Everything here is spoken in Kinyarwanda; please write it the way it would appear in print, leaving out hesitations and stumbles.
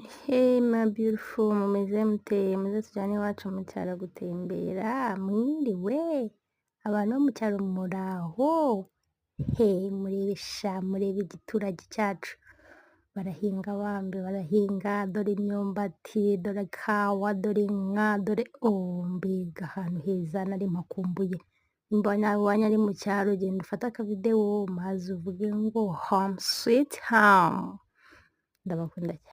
Hey my beautiful, mumeze mute? Muze tujyane iwacu mu cyaro gutembera. Mwiriwe abantu bo mu cyaro, muraho? He, murebe sha, murebe igiturage cyacu. Barahinga bambe, barahinga. Dore imyumbati, dore kawa, dore inka, dore, oh, mbega ahantu heza! Nari mpakumbuye. Nimba nawe iwanyu ari mu cyaro, genda ufate akavidewo maze uvuge ngo "Home sweet home". Ndabakunda cyane.